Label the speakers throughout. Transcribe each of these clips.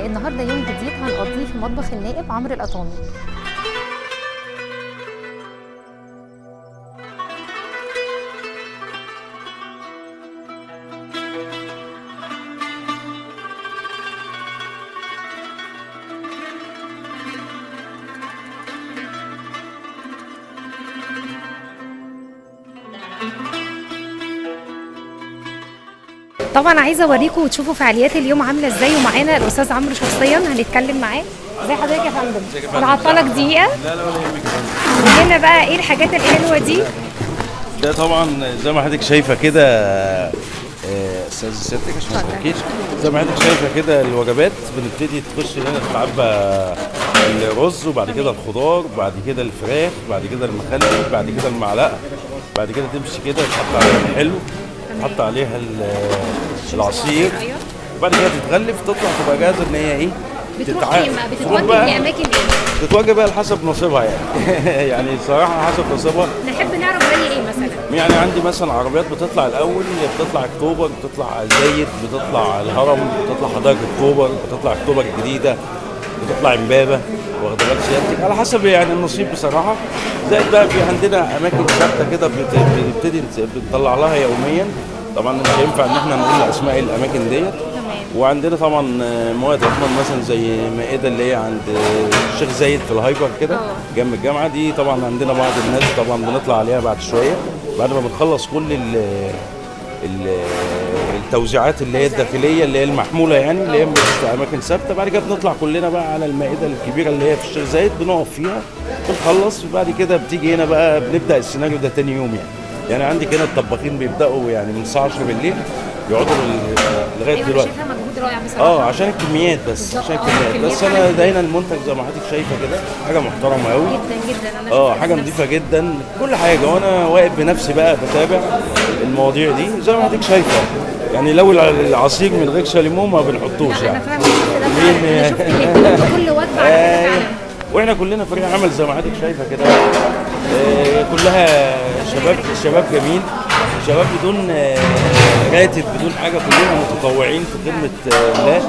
Speaker 1: النهارده يوم جديد هنقضيه في مطبخ النائب عمرو القطامي. طبعا عايزه اوريكم وتشوفوا فعاليات اليوم عامله ازاي، ومعانا الاستاذ عمرو شخصيا هنتكلم معاه. ازي حضرتك يا فندم؟ انا هعطلك دقيقة.
Speaker 2: لا لا ولا يهمك يا فندم.
Speaker 1: قول لنا بقى ايه الحاجات الحلوة دي؟
Speaker 2: ده طبعا زي ما حضرتك شايفه كده، استاذ سيادتك عشان ما تحكيش، زي ما حضرتك شايفه كده الوجبات بنبتدي تخش هنا، تتعبى الرز وبعد كده الخضار وبعد كده الفراخ وبعد كده المخلل بعد كده المعلقة، بعد كده تمشي كده تحط عليها الحلو، تحط عليها العصير، وبعد كده تتغلف تطلع تبقى جاهزة ان هي ايه؟
Speaker 1: بتروح فين بقى؟ بتتوجه لاماكن ايه؟
Speaker 2: تتوجه بقى لحسب نصيبها يعني. يعني الصراحة حسب نصيبها.
Speaker 1: نحب نعرف زي ايه مثلا؟
Speaker 2: يعني عندي مثلا عربيات بتطلع الاول، بتطلع اكتوبر، بتطلع زايد، بتطلع الهرم، بتطلع حدائق اكتوبر، بتطلع اكتوبر الجديدة، بتطلع امبابه، واخده بال سيادتك، على حسب يعني النصيب بصراحة. زائد بقى في عندنا اماكن ثابتة كده بنبتدي بنطلع لها يوميا، طبعا مش هينفع ان احنا نقول اسماء الاماكن ديت. وعندنا طبعا مواد عثمان مثلا زي مائدة اللي هي عند الشيخ زايد في الهايبر كده جنب الجامعة دي، طبعا عندنا بعض الناس طبعا بنطلع عليها بعد شوية بعد ما بنخلص كل ال التوزيعات اللي هي الداخلية اللي هي المحمولة، يعني اللي هي مش في اماكن ثابتة. بعد كده بنطلع كلنا بقى على المائدة الكبيرة اللي هي في الشيخ زايد، بنقف فيها بنخلص، وبعد كده بتيجي هنا بقى بنبدا السيناريو ده تاني يوم. يعني عندك هنا الطباخين بيبداوا يعني من الساعة 10 بالليل يقعدوا لغاية دلوقتي.
Speaker 1: شايفها مجهود رائع بصراحة.
Speaker 2: عشان الكميات بس، عشان الكميات بس. انا ده هنا المنتج زي ما حضرتك شايفه كده، حاجة محترمه قوي
Speaker 1: جدا جدا. انا
Speaker 2: حاجة نظيفة جدا، كل حاجة، وانا واقف بنفسي بقى بتابع المواضيع دي زي ما حضرتك شايفه. يعني لو العصير من غير شاليمو ما بنحطوش
Speaker 1: يعني. انا فعلا شفت ده فعلا، كل وجبة على كده فعلا.
Speaker 2: واحنا كلنا فريق عمل زي ما حضرتك شايفه كده، كلها شباب، شباب جميل، شباب بدون راتب بدون حاجة، كلنا متطوعين في خدمة الله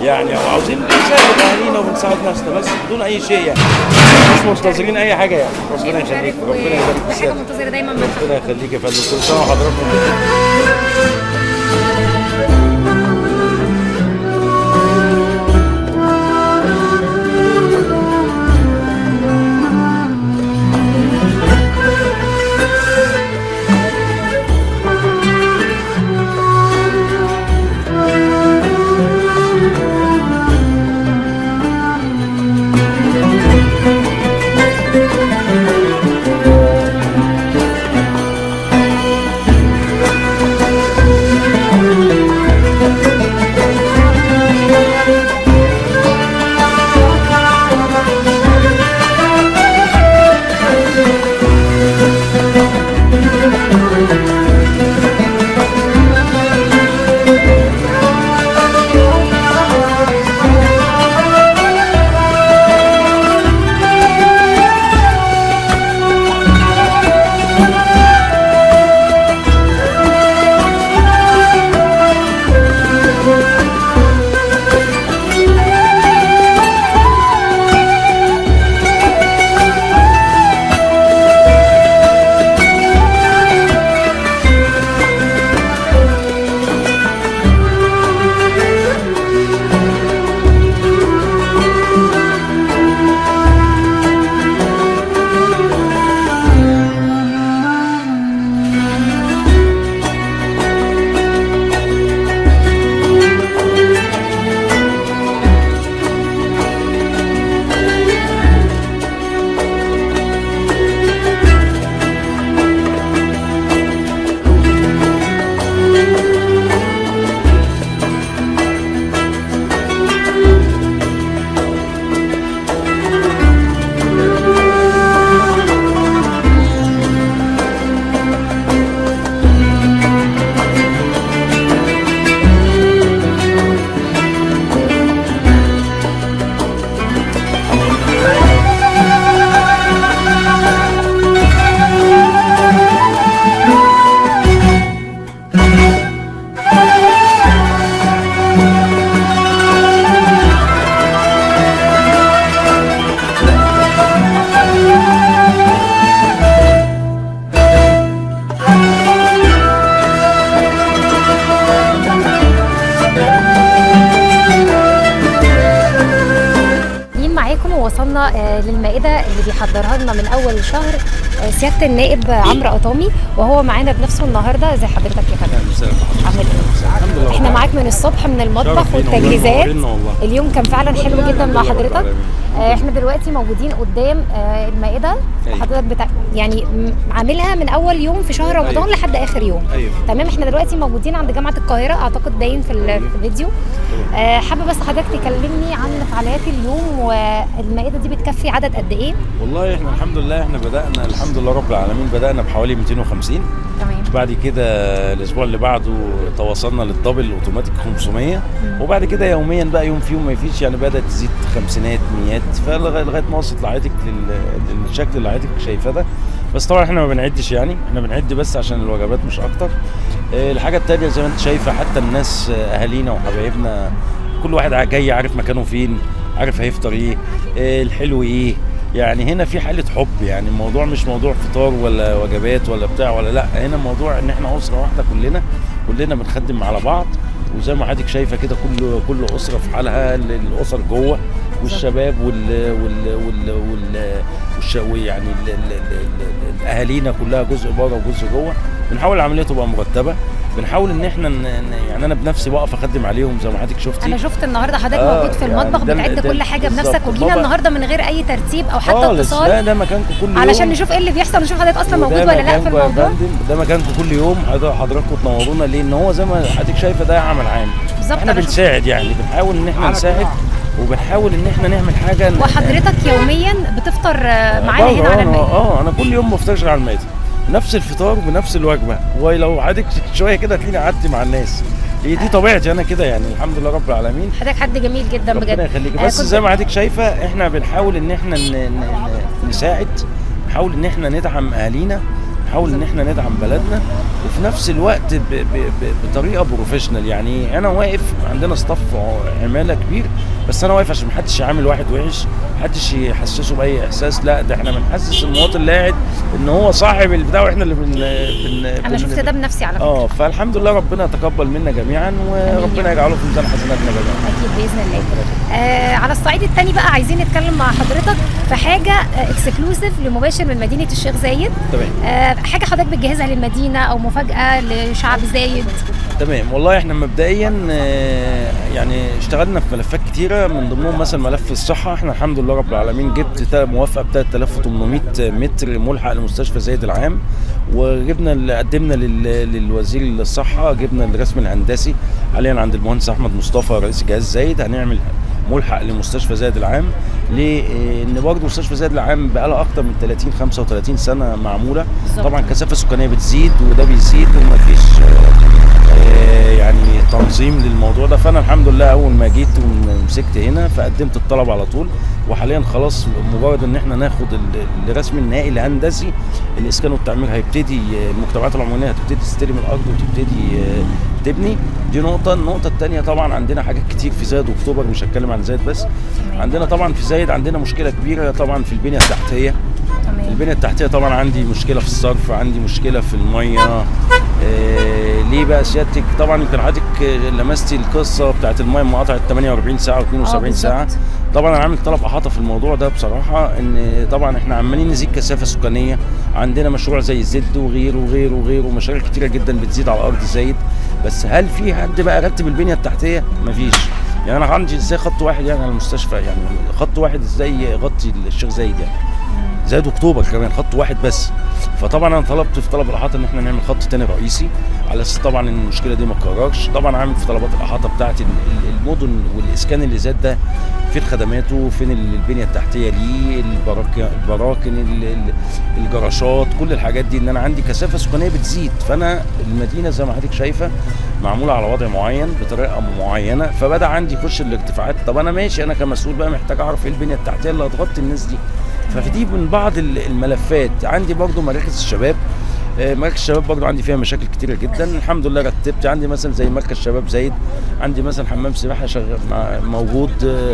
Speaker 2: يعني، وعاوزين بنساعد اهالينا وبنساعد نفسنا بس بدون اي شيء يعني، مش منتظرين اي حاجة يعني. ربنا يخليك، ربنا يبارك فيك،
Speaker 1: حاجة منتظره دايما من
Speaker 2: ربنا يخليك يا فندم. كل سنة وحضراتكم بخير.
Speaker 1: ووصلنا للمائده اللي بيحضرها لنا من اول شهر سيادة النائب عمرو قطامي، وهو معانا بنفسه النهارده. ازي حضرتك يا فندم؟ عامل ايه؟
Speaker 2: الحمد لله.
Speaker 1: احنا معاك من الصبح من المطبخ
Speaker 2: شرف لينا والله،
Speaker 1: والتجهيزات.
Speaker 2: منورينا والله.
Speaker 1: اليوم كان فعلا حلو جدا مع
Speaker 2: الحمد لله رب
Speaker 1: حضرتك.
Speaker 2: العالمين.
Speaker 1: احنا دلوقتي موجودين قدام المائدة.
Speaker 2: أيوة.
Speaker 1: حضرتك يعني عاملها من اول يوم في شهر رمضان
Speaker 2: أيوة.
Speaker 1: لحد اخر يوم.
Speaker 2: ايوه.
Speaker 1: تمام. احنا دلوقتي موجودين عند جامعه القاهرة، اعتقد باين في
Speaker 2: أيوة.
Speaker 1: في الفيديو. حابة بس حضرتك تكلمني عن فعاليات اليوم، والمائدة دي بتكفي عدد قد ايه؟
Speaker 2: والله احنا الحمد لله، احنا بدأنا الحمد لله رب العالمين، بدأنا بحوالي 250.
Speaker 1: تمام.
Speaker 2: بعد كده الاسبوع اللي بعده تواصلنا لل double اوتوماتيك 500، وبعد كده يوميا بقى يوم فيهم ما فيش، يعني بدأت تزيد خمسينات ميات، فلغايه ما وصلت لحضرتك للشكل اللي حضرتك شايفاه ده. بس طبعا احنا ما بنعدش، يعني احنا بنعد بس عشان الوجبات مش اكتر. الحاجة التانية زي ما انت شايفه، حتى الناس اهالينا وحبايبنا كل واحد جاي عارف مكانه فين، عارف هيفطر ايه، الحلو ايه. يعني هنا في حالة حب، يعني الموضوع مش موضوع فطار ولا وجبات ولا بتاع ولا لا، هنا الموضوع ان احنا اسرة واحدة، كلنا بنخدم على بعض. وزي ما حضرتك شايفة كده كل اسرة في حالها، الاسر جوه والشباب وال وال وال وال يعني اهالينا كلها جزء بره وجزء جوه. بنحاول العملية تبقى مرتبة، بنحاول ان احنا يعني انا بنفسي بقف اخدم عليهم زي ما حضرتك شفتي.
Speaker 1: انا شفت النهارده حضرتك موجود في
Speaker 2: يعني
Speaker 1: المطبخ بتعد كل حاجة بنفسك، وجينا النهارده من غير اي ترتيب او حتى اتصال.
Speaker 2: لا ده مكانكم كل يوم
Speaker 1: علشان نشوف ايه اللي بيحصل، نشوف حضرتك اصلا موجود ولا لا في الموضوع.
Speaker 2: ده مكانكم كل يوم، حضراتكم تنورونا ليه؟ ان هو زي ما حضرتك شايفه ده عمل عام.
Speaker 1: بالظبط.
Speaker 2: احنا بنساعد، يعني بنحاول ان احنا نساعد، وبنحاول ان احنا نعمل حاجة.
Speaker 1: وحضرتك يوميا بتفطر معانا هنا على المائدة؟
Speaker 2: انا كل يوم بفطرش على المائدة، نفس الفطار بنفس الوجبة، ولو قعدت شوية كده هتلاقيني قعدت مع الناس. هي دي طبيعتي انا كده، يعني الحمد لله رب العالمين.
Speaker 1: حضرتك حد جميل جدا بجد،
Speaker 2: ربنا يخليك. بس زي ما حضرتك شايفه احنا بنحاول ان احنا نساعد، نحاول ان احنا ندعم اهالينا، نحاول ان احنا ندعم بلدنا، وفي نفس الوقت بطريقة professional. يعني انا واقف، عندنا staff عماله كبير، بس انا واقف عشان محدش يعامل واحد وحش، محدش يحسسه باي احساس، لا ده احنا بنحسس المواطن اللي قاعد ان هو صاحب البتاع، واحنا اللي بن بن
Speaker 1: انا شفت ده بنفسي على فكرة.
Speaker 2: فالحمد لله ربنا يتقبل منا جميعا، وربنا يجعله في ميزان حسناتنا جميعا.
Speaker 1: اكيد باذن الله. على الصعيد الثاني بقى عايزين نتكلم مع حضرتك في حاجة exclusive لمباشر من مدينة الشيخ زايد.
Speaker 2: تمام.
Speaker 1: حاجة حضرتك بتجهزها للمدينة او مفاجاة لشعب زايد.
Speaker 2: تمام. والله احنا مبدئيا يعني اشتغلنا في ملفات كتيرة، من ضمنهم مثلا ملف الصحة. احنا الحمد لله رب العالمين جبت موافقة ب 3800 متر ملحق لمستشفى زايد العام، وجبنا قدمنا للوزير الصحة، جبنا الرسم الهندسي حاليا عند المهندس احمد مصطفى رئيس جهاز زايد، هنعمل ملحق لمستشفى زايد العام. لان برضه مستشفى زايد العام بقى لها اكتر من 30 35 سنة معمولة.
Speaker 1: بالزبط.
Speaker 2: طبعا الكثافة السكانية بتزيد وده بيزيد، ومفيش يعني تنظيم للموضوع ده. فانا الحمد لله اول ما جيت ومسكت هنا فقدمت الطلب على طول، وحاليا خلاص مجرد ان احنا ناخد الرسم النهائي الهندسي، الاسكان والتعمير هيبتدي، المجتمعات العمرانية هتبتدي تستلم الارض وتبتدي تبني. دي نقطة. النقطة الثانية طبعا عندنا حاجات كتير في زايد واكتوبر، مش هتكلم عن زايد بس. عندنا طبعا في زايد عندنا مشكلة كبيرة طبعا في البنية التحتية. البنية التحتية طبعا عندي مشكلة في الصرف، عندي مشكلة في المية. ليه بقى سيادتك؟ طبعا يمكن حضرتك لمستي القصة بتاعت المية لما قطعت 48 ساعة و72 ساعة. طبعا انا عامل طلب احاطة في الموضوع ده بصراحة، ان طبعا احنا عمالين نزيد كثافة سكانية، عندنا مشروع زي زد وغيره وغيره وغيره، ومشاريع كتيرة جدا بتزيد على ارض زايد، بس هل في حد بقى رتب البنية التحتية؟ مفيش. يعني انا عندي ازاي خط واحد يعني على المستشفى، يعني خط واحد ازاي يغطي الشيخ زايد، يعني زايد اكتوبر كمان خط واحد بس. فطبعا انا طلبت في طلب الاحاطة ان احنا نعمل خط تاني رئيسي على اساس طبعا ان المشكلة دي ما تكررش. طبعا عامل في طلبات الاحاطة بتاعتي المدن والاسكان اللي زاد ده فين خدماته، فين البنية التحتية ليه، البراكن، الجراشات، كل الحاجات دي. ان انا عندي كثافة سكانية بتزيد، فانا المدينة زي ما حضرتك شايفه معمولة على وضع معين بطريقة معينة، فبدا عندي يخش الارتفاعات. طب انا ماشي، انا كمسؤول بقى محتاج اعرف ايه البنية التحتية اللي هتغطي الناس دي. ففي دي من بعض الملفات. عندي برضو مراكز الشباب، مراكز الشباب برضو عندي فيها مشاكل كتيرة جدا، الحمد لله رتبت. عندي مثلا زي مركز شباب زايد، عندي مثلا حمام سباحة شغال موجود،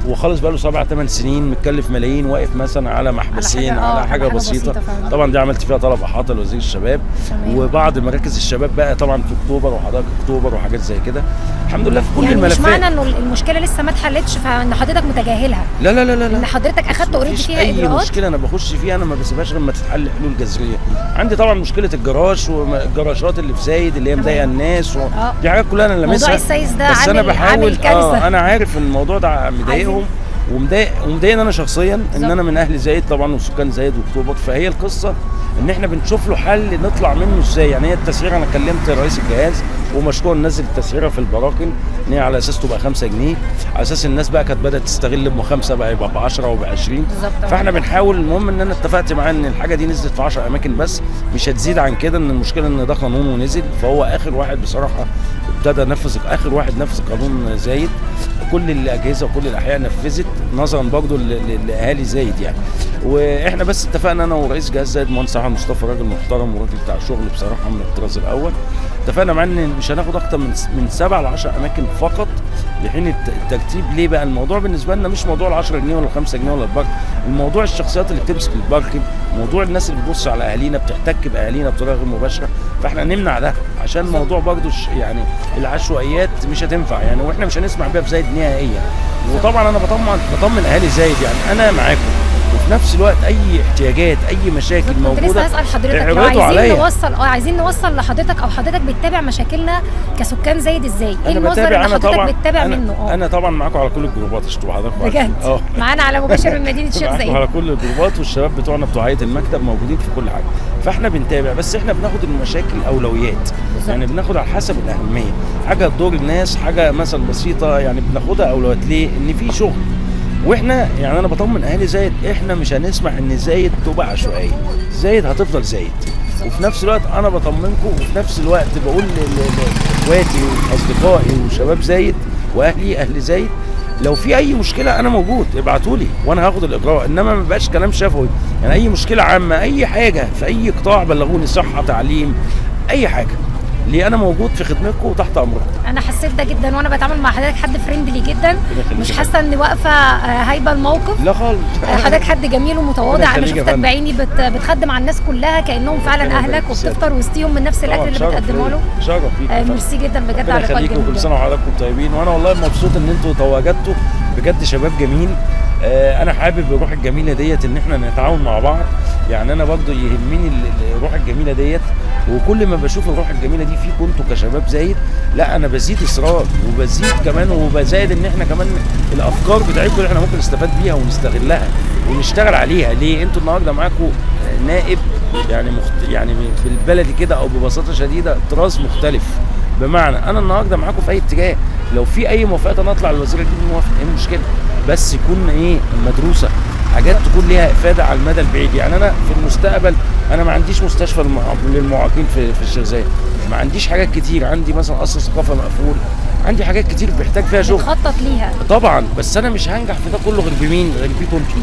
Speaker 2: وخالص بقى له 7 8 سنين، متكلف ملايين، واقف مثلا على محبسين، على حاجة بسيطة. طبعا دي عملت فيها طلب احاطة لوزير الشباب. تمام. وبعض مراكز الشباب بقى طبعا في اكتوبر وحدائق اكتوبر وحاجات زي كده. الحمد لله في كل
Speaker 1: يعني
Speaker 2: الملفات.
Speaker 1: مش معنى انه المشكلة لسه ما اتحلتش فان حضرتك متجاهلها.
Speaker 2: لا لا لا لا،
Speaker 1: ان حضرتك اخدت already فيها اجراءات.
Speaker 2: اي مشكلة انا بخش فيها انا ما بسيبهاش غير ما تتحل حلول جذرية. عندي طبعا مشكلة الجراج والجراشات اللي في زايد اللي هي مضايقه الناس دي حاجات كلها انا لامسها.
Speaker 1: موضوع السايس ده
Speaker 2: بس انا بحاول
Speaker 1: عامل كارثة.
Speaker 2: انا عارف ان الموضوع ده مضايقهم ومضايقني انا شخصيا، ان انا من اهل زايد طبعا وسكان زايد واكتوبر. فهي القصة ان احنا بنشوف له حل نطلع منه ازاي. يعني هي التسعيره انا كلمت رئيس الجهاز ومشكور نزل التسعيره في البراكن ان هي على اساس تبقى 5 جنيه، على اساس الناس بقى كانت بدات تستغل ب 5 بقى يبقى ب 10 وب 20. فاحنا بنحاول. المهم ان انا اتفقت معاه ان الحاجة دي نزلت في 10 اماكن بس، مش هتزيد عن كده. ان المشكلة ان ده قانون ونزل، فهو اخر واحد بصراحة ابتدى نفذ، اخر واحد نفذ قانون زايد. كل الاجهزة وكل الاحياء نفذت نظرا برضو لاهالي زايد يعني. واحنا بس اتفقنا انا ورئيس جهاز زايد مهندس احمد مصطفى، راجل محترم وراجل بتاع شغل بصراحة من الطراز الاول. اتفقنا معاه ان مش هناخد اكتر من 7 ل 10 اماكن فقط لحين الترتيب. ليه بقى؟ الموضوع بالنسبة لنا مش موضوع ال 10 جنيه ولا 5 جنيه ولا ال park، الموضوع الشخصيات اللي بتمسك ال parking، موضوع الناس اللي بتبص على اهالينا، بتحتك باهالينا بطريقة غير مباشرة. فاحنا نمنع ده عشان الموضوع برضو يعني العشوائيات مش هتنفع يعني، واحنا مش هنسمع بيها في زايد نهائيا. وطبعا انا بطمن اهالي زايد، يعني انا معاكم، وفي نفس الوقت اي احتياجات اي مشاكل موجودة.
Speaker 1: كنت لسه هسال حضرتك لو عايزين نوصل عايزين نوصل لحضرتك، او حضرتك بتتابع مشاكلنا كسكان زايد ازاي؟ ايه المصدر اللي حضرتك بتتابع منه؟
Speaker 2: انا طبعا معاكم على كل الجروبات، عشان تبقوا حضراتكم
Speaker 1: بجد معانا على مباشر من مدينة الشيخ زايد،
Speaker 2: على كل الجروبات، والشباب بتوعنا بتوع هيئة المكتب موجودين في كل حاجة. فاحنا بنتابع، بس احنا بناخد المشاكل اولويات. يعني بناخد على حسب الاهمية، حاجة تضر الناس، حاجة مثلا بسيطة يعني بناخدها اولويات. ليه؟ ان في شغل. واحنا يعني انا بطمن اهالي زايد، احنا مش هنسمح ان زايد تبقى عشوائية، زايد هتفضل زايد. وفي نفس الوقت انا بطمنكم، وفي نفس الوقت بقول لاخواتي واصدقائي وشباب زايد واهلي اهل زايد، لو في اي مشكلة انا موجود، ابعتوا لي وانا هاخد الاجراء. انما ما بقاش كلام شفوي يعني، اي مشكلة عامة، اي حاجة في اي قطاع بلغوني، صحة، تعليم، اي حاجة. ليه؟ انا موجود في خدمتكم وتحت امركم.
Speaker 1: انا حسيت ده جدا وانا بتعامل مع حضرتك، حد friendly جدا، مش حاسه اني واقفة هايبه الموقف،
Speaker 2: لا خالص.
Speaker 1: حضرتك حد جميل ومتواضع، انا شفتك بعيني بتخدم على الناس كلها كانهم فعلا اهلك، وبتفطر وسطيهم من نفس الاكل اللي بتقدمه له.
Speaker 2: شرف ليك.
Speaker 1: ميرسي جدا بجد على اللقاء الجميل.
Speaker 2: وكل سنة وحضراتكم طيبين، وانا والله مبسوط ان انتوا تواجدتوا بجد، شباب جميل. انا حابب الروح الجميلة ديت ان احنا نتعاون مع بعض. يعني انا برضو يهمني الروح الجميلة ديت، وكل ما بشوف الروح الجميلة دي فيكم انتوا كشباب زايد، لا انا بزيد اصرار وبزيد كمان، وبزايد ان احنا كمان الافكار بتاعتكم اللي احنا ممكن نستفاد بيها ونستغلها ونشتغل عليها. ليه؟ انتوا النهارده معاكم نائب يعني يعني بالبلدي كده او ببساطة شديدة طراز مختلف. بمعنى انا النهارده معاكم في اي اتجاه، لو في اي موافقات انا اطلع للوزير اجيب موافقة، ايه المشكلة؟ بس يكون ايه مدروسة، حاجات تكون ليها افاده على المدى البعيد. يعني انا في المستقبل انا ما عنديش مستشفى للمعاقين في الشيخ زايد، ما عنديش حاجات كتير، عندي مثلا قصر ثقافة مقفول، عندي حاجات كتير بحتاج فيها شغل
Speaker 1: بتخطط ليها
Speaker 2: طبعا. بس انا مش هنجح في ده كله غير بمين؟ غير بيكم انتوا،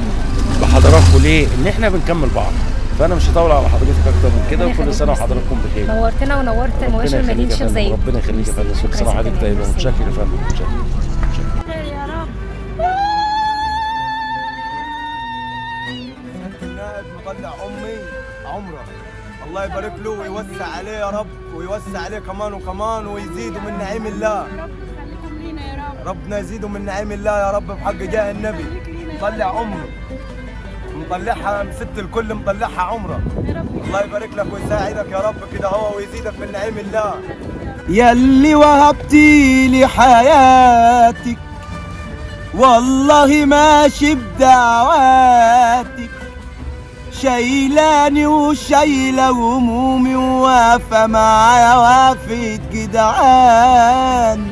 Speaker 2: بحضراتكم. ليه؟ ان احنا بنكمل بعض. فانا مش هطول على حضرتك اكتر من كده، وكل سنة وحضراتكم بخير.
Speaker 1: نورتنا ونورت مباشر مدينة الشيخ زايد.
Speaker 2: ربنا يخليك يا فندم، كل سنة وحضرتك طيبة. متشكر يا فندم، متشكر.
Speaker 3: يا رب.
Speaker 4: النائب مطلع امي عمره، الله يبارك له ويوسع عليه يا رب، ويوسع عليه كمان وكمان، ويزيده من نعيم الله. ربنا يزيده من نعيم الله يا رب بحق جاه النبي. مطلع امي، مطلعها ست الكل، مطلعها عمره. الله يبارك لك ويساعدك يا رب كده هو، ويزيدك من نعيم الله. يلي وهبتي لي حياتك، والله ماشي بدعواتك، شايلاني وشايله همومي، وواقفه معايا وقفه جدعان.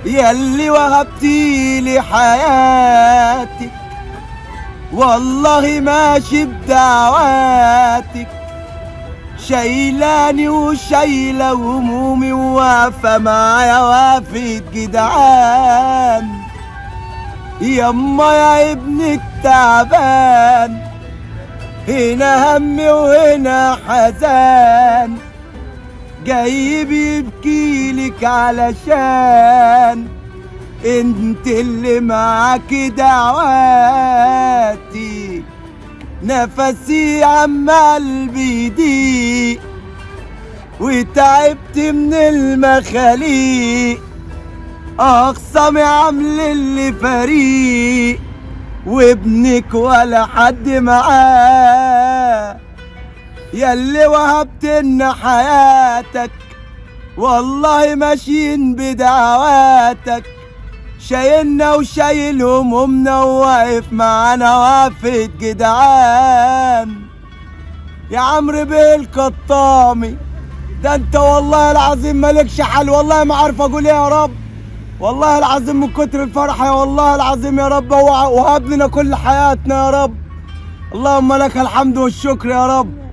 Speaker 4: يلي وهبتي لي حياتك، والله ماشي بدعواتك، شايلاني وشايله همومي، وواقفه معايا وقفه جدعان. يما يا ابني التعبان، هنا همي وهنا حزان، جاي بيبكيلك علشان انت اللي معاك دعواتي، نفسي عمال بيضيق وتعبت من المخاليق، اخصامي عامل اللي فريق وابنك ولا حد معاه، ياللي وهبت لنا حياتك والله ماشيين بدعواتك، شايلنا وشايل همومنا وواقف معانا وقفة جدعان. يا عمرو بيه القطامي ده انت والله العظيم مالكش حل، والله ما عارف اقول ايه يا رب، والله العظيم من كتر الفرحة يا والله العظيم يا رب، وهب لنا كل حياتنا يا رب، اللهم لك الحمد والشكر يا رب.